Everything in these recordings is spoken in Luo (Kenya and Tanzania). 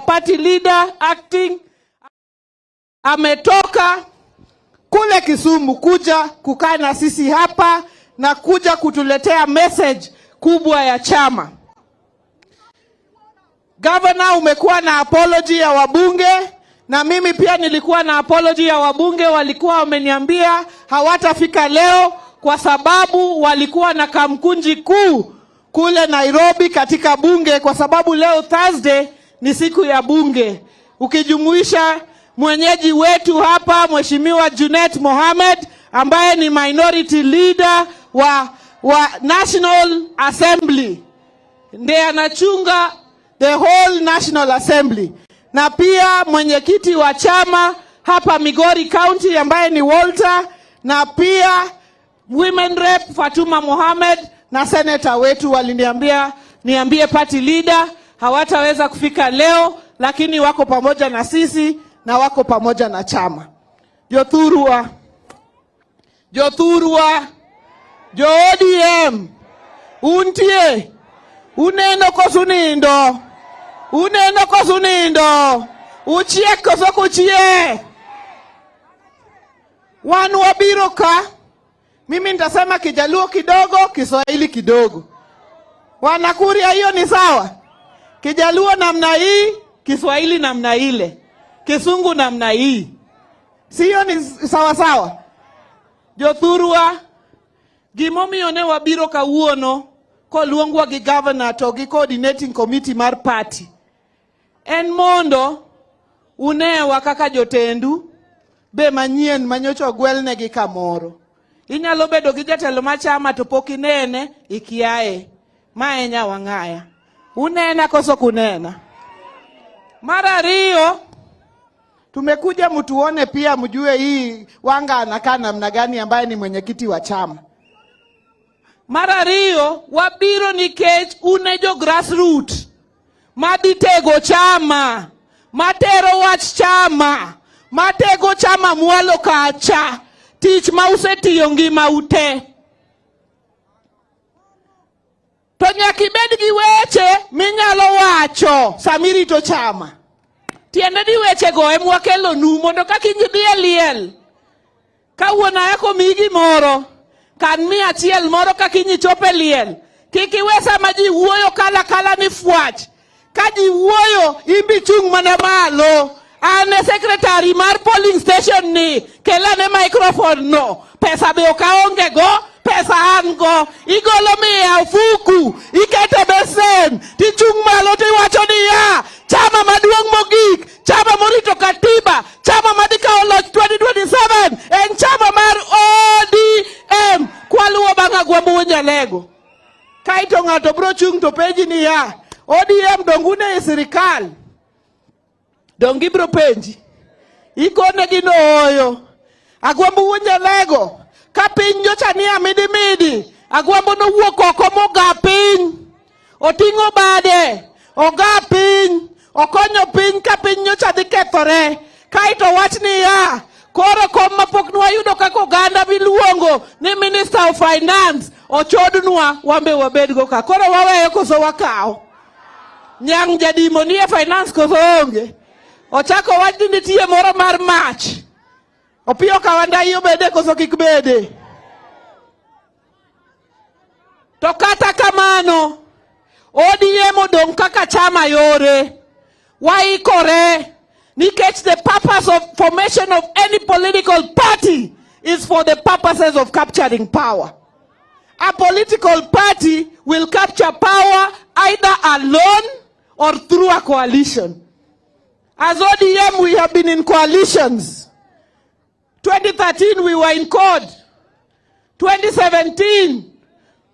party leader acting ametoka kule Kisumu kuja kukaa na sisi hapa na kuja kutuletea message kubwa ya chama. Governor, umekuwa na apology ya wabunge na mimi pia nilikuwa na apology ya wabunge. Walikuwa wameniambia hawatafika leo kwa sababu walikuwa na kamkunji kuu kule Nairobi katika bunge, kwa sababu leo Thursday ni siku ya bunge, ukijumuisha mwenyeji wetu hapa Mheshimiwa Junet Mohamed ambaye ni minority leader wa National Assembly, ndiye anachunga the whole National Assembly, na pia mwenyekiti wa chama hapa Migori County ambaye ni Walter, na pia Women Rep Fatuma Mohamed na senator wetu waliniambia niambie party leader hawataweza kufika leo, lakini wako pamoja na sisi na wako pamoja na chama. Jothurwa, jothurwa, jo ODM untie uneno koso unindo, uneno koso unindo, uchiek koso ok uchie? Wan wabiro ka, mimi nitasema Kijaluo kidogo, Kiswahili kidogo. Wanakuria, hiyo ni sawa? Kijaluo namna hii, Kiswahili namna ile, Kisungu namna hii, siyo? Ni sawa sawa? Jothurwa, gimomiyo ne wabiro kawuono koluongwa gi governor to gi coordinating committee mar party en mondo unewa kaka jotendu be manyien manyocha ogwelnegi kamoro. Inyalo bedo gi jatelo ma chama to pok inene, ikiaye. Ma e Nyawang'aya. Unena koso kunena? Mar ariyo, tumekuja mtuone pia mjue hii Wanga anakaa namna gani ambaye ni mwenyekiti wa chama. Mar ariyo, wabiro nikech un e jo grassroot madhi tego chama, matero wach chama, matego chama mwalo kacha, tich ma usetiyo ngima ute. To nyaka ibed gi weche minyalo wacho samirito chama. Tiende ni wechego ema wakelonu mondo ka kiny idhi e liel, ka wuon ayako miyi gimoro, kan 100 moro ka kiny ichopo e liel. Kik iwe sama ji wuoyo kala kala ni fwach. Ka ji wuoyo, imbi chung' mana malo. An e secretary mar polling station ni, kelane microphone no. Pesa be ok aonge go, pesa an go. Igolo 100 ofuku, ikete besen, tichung' malo tiwacho niya, chama maduong' mogik, chama morito katiba, chama madhi kawo loch 2027 en chama mar ODM. Kwaluwo bang' Agwambo Wuod Nyalego. Kaeto ng'ato biro chung' to penji niya, ODM dong une e sirikal? Dong gibiro penji. Ikonegi no ooyo. Agwambo Wuod Nyalego, ka piny nyocha ni amidi midi, Agwambo nowuok oko moga piny. Oting'o bade, oga piny, okonyo piny ka piny nyocha dhi kethore. Kaeto wach niya, koro kom mapok nwayudo kaka oganda miluongo ni Minister of Finance ochodnwa wambe wabedgo ka. Koro waweyo koso wakawo? Nyang' Jadimo nie finance koso onge? Ochako wach ni nitie moro mar mach. Opiyo Kawandai obede koso kik bede? To kata kamano, ODM odong' kaka chama yore. Waikore nikech the purpose of formation of any political party is for the purposes of capturing power. A political party will capture power either alone or through a coalition. As ODM, we have been in coalitions. 2013, we were in CORD. 2017,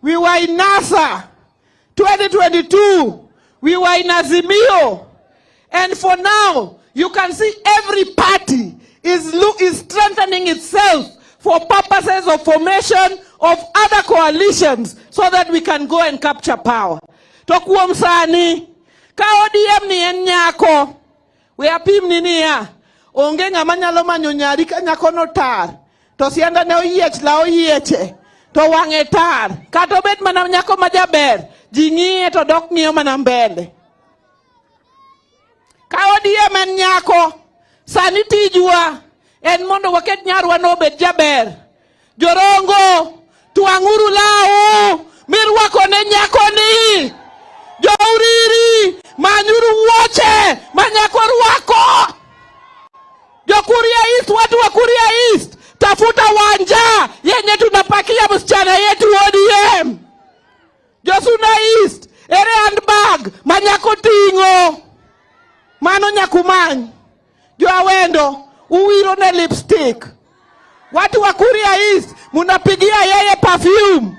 we were in NASA. 2022, we were in Azimio. And for now, you can see every party is strengthening itself for purposes of formation of other coalitions so that we can go and capture power. To kuom sani, ka ODM ni en nyako, we apimni niya, onge ng'ama nyalo manyo nyari ka nyakono tar, to sianda ne oyiech la oyieche, to wang'e tar, kata obed mana nyako ma jaber, ji ng'iye to dok ng'iyo mana mbele. Ka ODM en nyako. Sani tijwa en mondo waket nyarwa no obed jaber. Jorongo, twang'uru law mirwako ne nyakoni. Jouriri, manyuru wuoche ma nyako rwako. Jokuria East, watu wa Kuria East, tafuta wanja yenye tunapakia msichana yetu ODM. Josuna East, ere handbag ma nyako ting'o. Mano nyakumany. Jo Awendo, uwiro ne lipstick. Watu wa Kuria East, munapigia yeye perfume.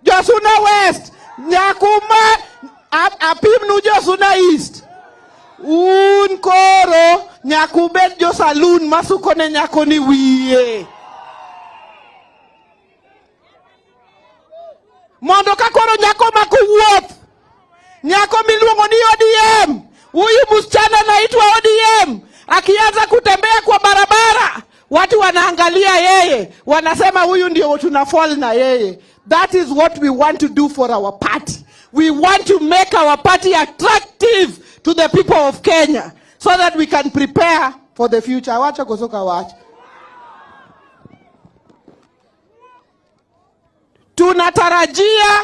Josuna West, nyakuma apimnu Josuna East. Un koro nyakubed jo saloon masuko ne nyako ni wiye. Mondo ka koro nyako mako wuoth, nyako miluongo ni ODM, huyu msichana anaitwa ODM, akianza kutembea kwa barabara, watu wanaangalia yeye, wanasema huyu ndio tuna fall na yeye. That is what we want to do for our party. We want to make our party attractive to the people of Kenya so that we can prepare for the future. Wacha kosoka wacha. Tunatarajia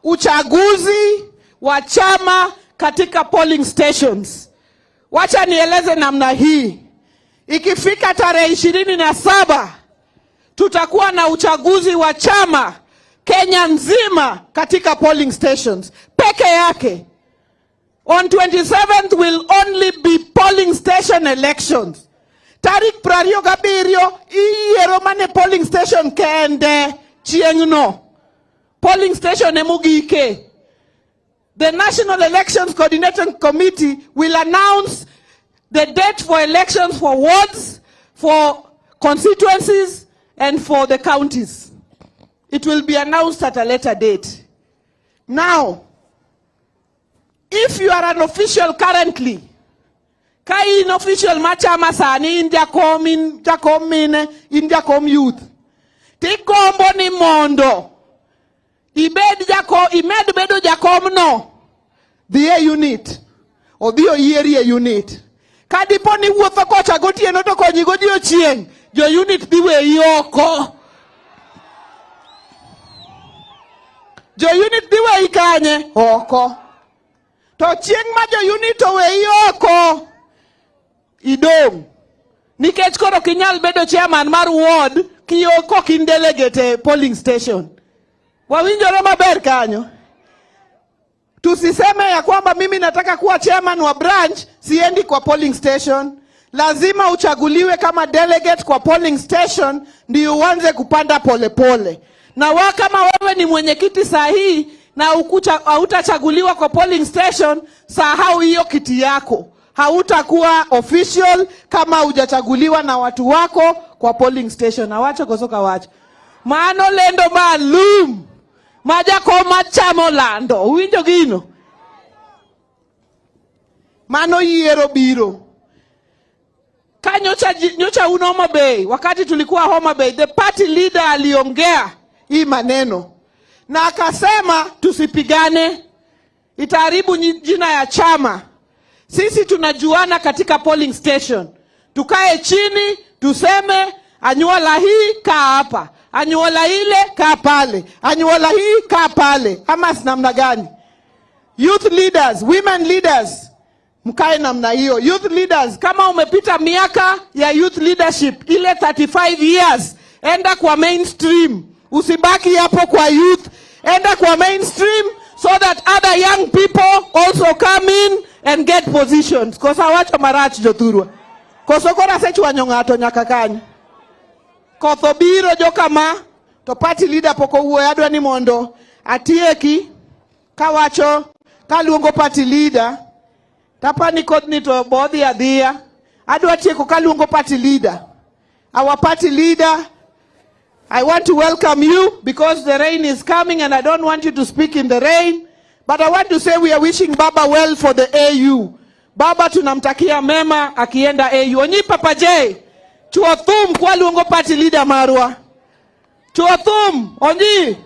uchaguzi wa chama katika polling stations. Wacha nieleze namna hii. Ikifika tarehe 27 tutakuwa na uchaguzi wa chama Kenya nzima katika polling stations peke yake. On 27th will only be polling station elections. Tarik 27 iyiero mane polling station kende chieng'no. Polling station emogike. The National Elections Coordinating Committee will announce the date for elections for wards, for constituencies, and for the counties. It will be announced at a later date. Now, if you are an official currently, ka in official ma chama sani, in jakom, in jakom mine, in jakom youth, tigombo ni mondo ibed jako, imed bedo jakom no, dhi e unit, odhi oyieri e unit. Ka dipo ni wuotho kocha gotieno to konyi godiochieng', jo unit dhi weyi oko. Jo unit dhi weyi kanye? Oko. To chieng' ma jo unit oweyi oko, idong'. Nikech koro ok inyal bedo chairman mar ward kok in delegate e polling station. Wawinjore maber kanyo? Tusiseme ya kwamba mimi nataka kuwa chairman wa branch, siendi kwa polling station. Lazima uchaguliwe kama delegate kwa polling station ndio uanze kupanda polepole. Na kama wewe ni mwenyekiti sahihi na hautachaguliwa kwa polling station, sahau hiyo kiti yako. Hautakuwa official kama hujachaguliwa na watu wako kwa polling station. Awacho kosoka wacho. Mano lendo maalum ma jakoma chamo lando. Uwinjo gino? Mano yiero biro. Ka nyocha un Homa Bay, wakati tulikuwa Homa Bay, the party leader aliongea hii maneno na akasema tusipigane, itaharibu jina ya chama. Sisi tunajuana katika polling station, tukae chini tuseme anyuola hii kaa hapa, anyuola ile kaa pale, anyuola hii kaa pale, ama si namna gani? Youth leaders, women leaders, mkae namna hiyo. Youth leaders, kama umepita miaka ya youth leadership ile 35 years, enda kwa mainstream. Usibaki hapo kwa youth, enda kwa mainstream so that other young people also come in and get positions. Kosa wacho marach jothurwa. Koso koro asechwanyo ng'ato nyaka kanyo. Koth obiro jokama to party leader pok owuoyo. Adwa ni mondo atieki kawacho kaluongo party leader. Tapani kodhni to bodhi adhiya. Adwa tieko kaluongo party leader. Our party leader, I want to welcome you because the rain is coming and I don't want you to speak in the rain. But I want to say we are wishing Baba well for the AU. Baba tunamtakia mema akienda AU. Onyi Papa J, chuo thum kwa luongo party leader marwa. Chuo thum, onyi.